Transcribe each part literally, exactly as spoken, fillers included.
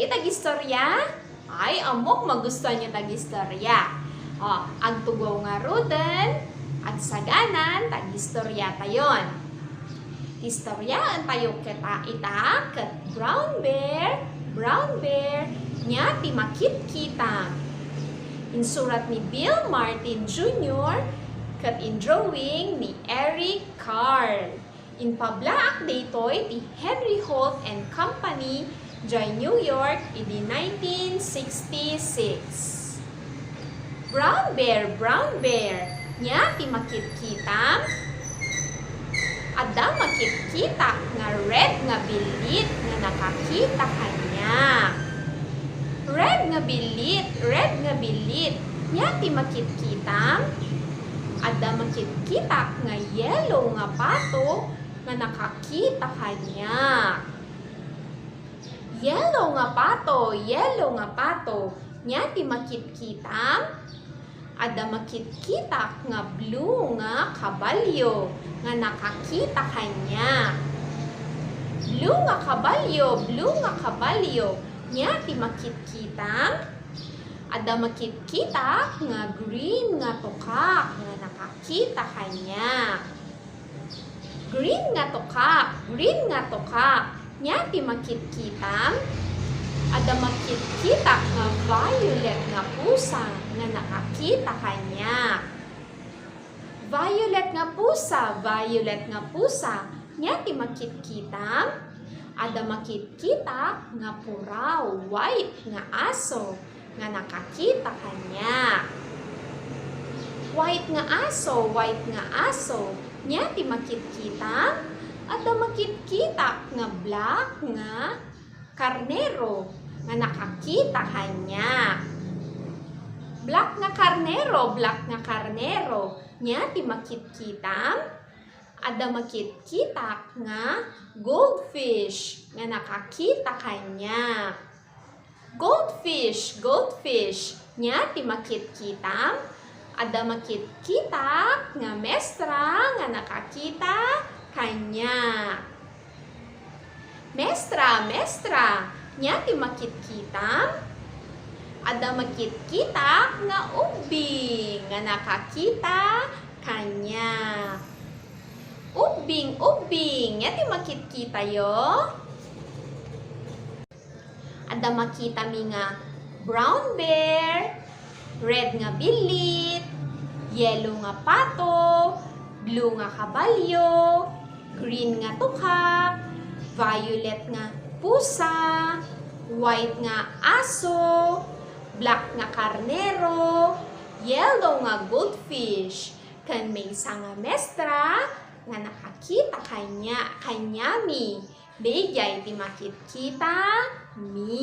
Tagistorya? Ay, ammok magustuhan niyo tagistorya. O, agtugaw ngaruden, agsaganan, tagistoryatayon. Istoryaentayo keta ita ket Brown Bear, Brown Bear, nia ti makitkitam. Insurat ni Bill Martin Junior ket indrawing ni Eric Carle. Impaablaak daytoy ti Henry Holt and Company, jay New York, idi nineteen sixty-six. Brown Bear, Brown Bear, nia ti makitkitam? Adda makitkitak nga red nga billit nga nakakita kaniak. Red nga billit, red nga billit, nia ti makitkitam? Adda makitkitak nga yellow nga pato nga nakakita kaniak. Yellow nga pato, yellow nga pato, nia ti makitkitam? Adda makitkitak nga blue nga kabalyo nga nakakita kaniak. Blue nga kabalyo, blue nga kabalyo, nia ti makitkitam? Adda makitkitak nga green nga tukak nga nakakita kaniak. Green nga tukak, green nga tukak, nia ti makitkitam? Adda makitkitak nga violet nga pusa nga nakakita kaniak. Violet nga pusa, violet nga pusa, nia ti makitkitam? Adda makitkitak nga puraw, white nga aso nga nakakita kaniak. White nga aso, white nga aso, nia ti makitkitam? Adda makitkitak nga black nga karnero nga nakakita kaniak. Black nga karnero, black nga karnero, nia ti makitkitam? Adda makitkitak nga goldfish nga nakakita kaniak. Goldfish, goldfish, nia ti makitkitam? Adda makitkitak nga mestra nga nakakita kaniak. Mestra, mestra, nia ti makitkitam? Adda makitkitak nga ubbing nga nakakita kaniak. Ubbing, ubbing, nia ti makitkitayo? Adda makitami nga brown bear, red nga billit, yellow nga pato, blue nga kabalyo, green nga tukak, violet nga pusa, white nga aso, black nga karnero, yellow nga goldfish, ken maysa nga mestra nga nakakita kania-, kaniami. Daydiay ti makitkitami.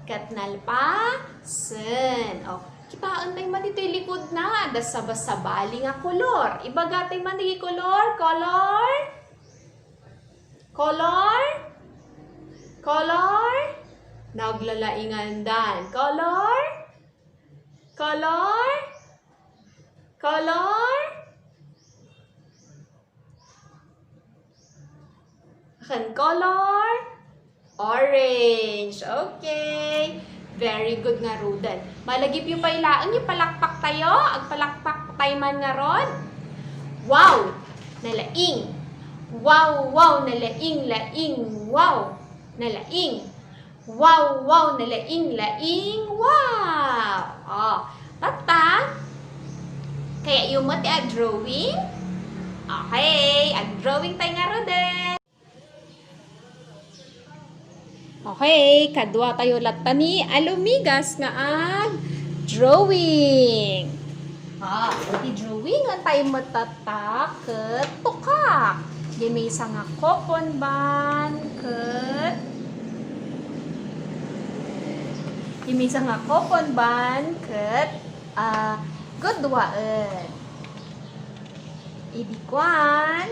Ket nalpasen. O, kitaen tayo man ditoy likod na. Adda sabasabali nga kolor. Ibaga tayo man ditoy kolor. Kolor? Kolor? Kolor? Naglalaingandan. Kolor? Kolor? Kolor? Akan color? Orange. Okay. Very good ngaruden. Malagipyo pay laeng, ipalakpak tayo. Agpalakpak tayo man ngarud. Wow! Nalaing. Wow, wow, nalaing, laing. Wow! Nalaing. Wow, wow, nalaing, laing, wow! O, tatta, kayayo met ti a-drawing? Okay, ag-drawing tayo ngaruden. Okay, kadua tayo latta ni a lumigas nga ag-drawing. Ah, iti drawing, anta met tatta ket tukak. Di maysa nga cotton bud ket, di maysa nga cotton bud ket, ah, guduaen. Idi kuan,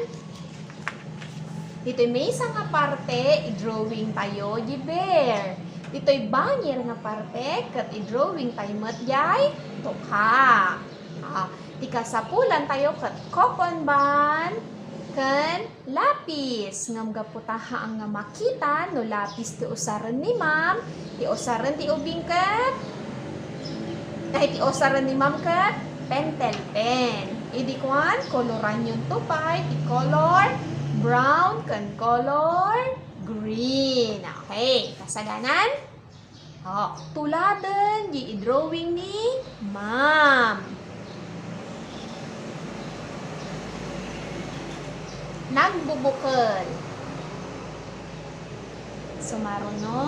ditoy maysa nga parte, i-drawing tayo di bear. Ditoy bangir nga parte, ket i-drawing tayo met jay tukak. Ah, ti kasapulan tayo ket cotton bud, ken lapis. Ngem gapu ta haang nga makita no lapis ti usaren ni ma'am, ti usaren ti ubing ket, ay, ti usaren ni ma'am ket pentel pen. Idi kuan, koloranyon to pay ti color brown ken color green. Okay, kasaganan? O, tuladen di i-drawing ni ma'am. Nagbubukel. Sumaruno.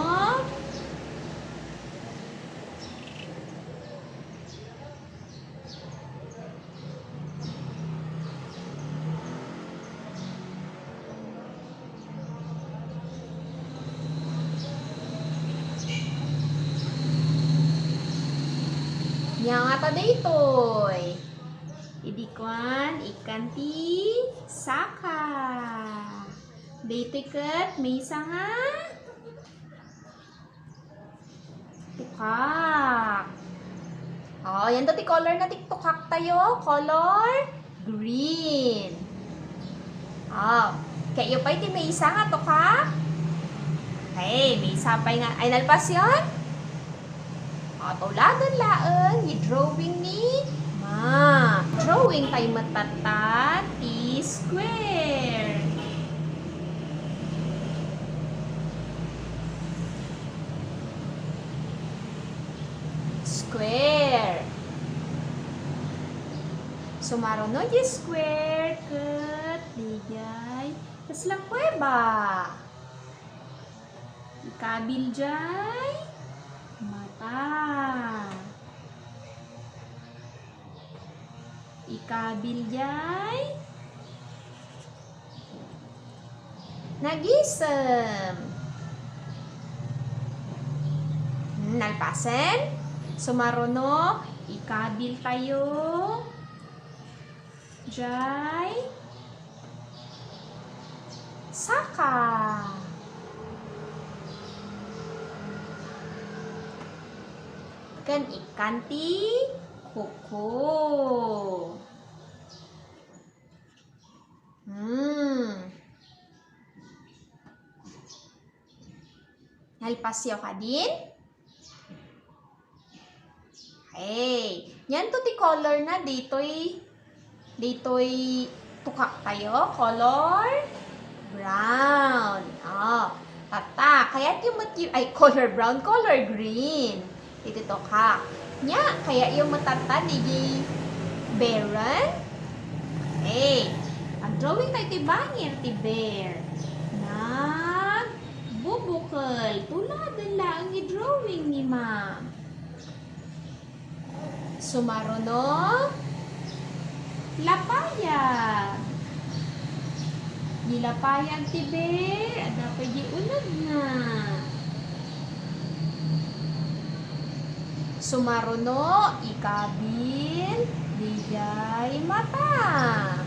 Nia ngata daytoy. Idi kuan, ikkan ti saka. Daytoy ket maysa nga tukak. O, ania to ti color na ti tukak tayo. Color green. O, kayatyo pay ti maysa nga tukak? Okay, maysa pay nga. Ay, nalpasyon? O, tuladen laeng ti drawing ni ma'am. Drawing tayo met tatta ti square. Square. Sumaruno ti square ket diay kasla kuweba. Ikabil diay mata. Ikabil diay nagisem. Hmm, nalpasen? Sumaruno, ikabil tayo diay saka. Ken ikkan ti kuko. Hmm. Nalpasyo kadin? Hey, nianto ti color na ditoy, ditoy tukak tayo, color brown. O, tatta, kayatyo met ti, ay, color brown, color green. Iti tukak. Nia, kayatyo met tatta, digi bearen? Hey, ag-drawing tayo ti bangir ti bear. Nagbubukel. Tuladen laeng ti drawing ni ma'am. Sumaruno, lapayag. Di lapayag ti bear, adda pay di unegna. Sumaruno, ikabil diay mata.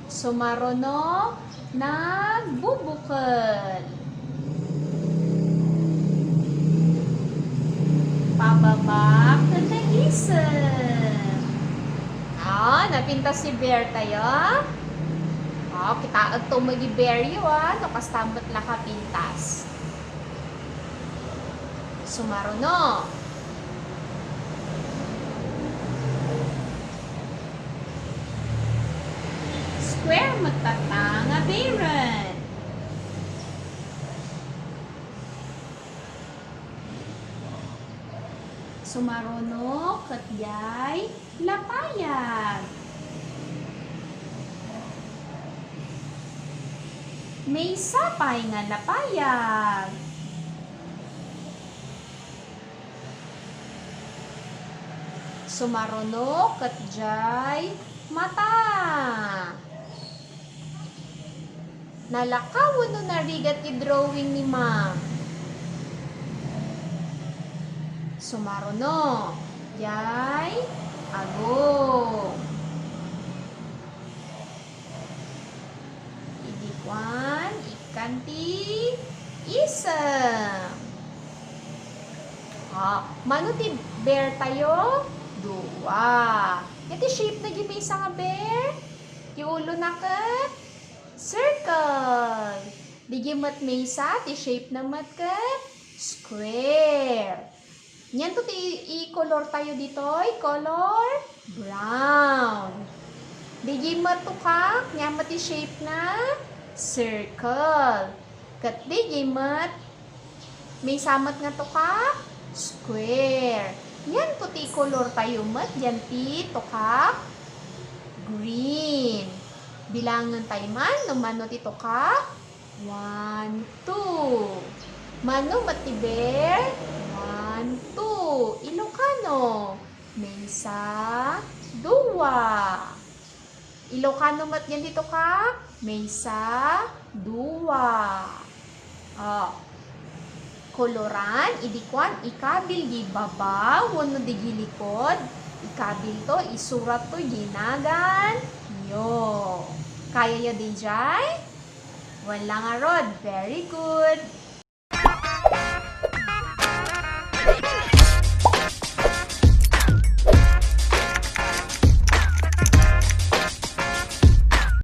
Sumaruno, nagbubukel. Pababa ken nagisem. Ah, napintas ti bear tayo. Ah, kitaenyo met ti bear yo, ah, no kasta met la kapintas. Sumaruno. Square met tatta nga bearen. Sumaruno ket diay lapayag. Maysa pay nga lapayag. Sumaruno ket diay mata. Nalakaw wenno narigat ti drawing ni ma'am? Sumaruno. Diay agong. Idi kuan, ikkan ti isem. Ah, mano ti bear tayo? dua. Iti shape na di maysa nga bear? Ti ulo na ket circle. Digi met maysa, ti shape na met ket square. Nianto ti i-color tayo ditoy, color brown. Digi met tukak, nian met ti shape na circle. Ket digi met maysa met nga tukak, square. Nianto ti i-color tayo met, dian ti tukak, green. Bilangen tayo man, no mano ti tukak, one, two. Mano met ti bear? One, two. Ilocano. Maysa, dua. Ilocano met dian ti tukak? Maysa, dua. Oh. Koloran, idi kuan, ikabil di baba, wenno di likod, ikabil to, isurat to, ginagan, yo. Kaya yo, D J? Wala nga rod. Very good.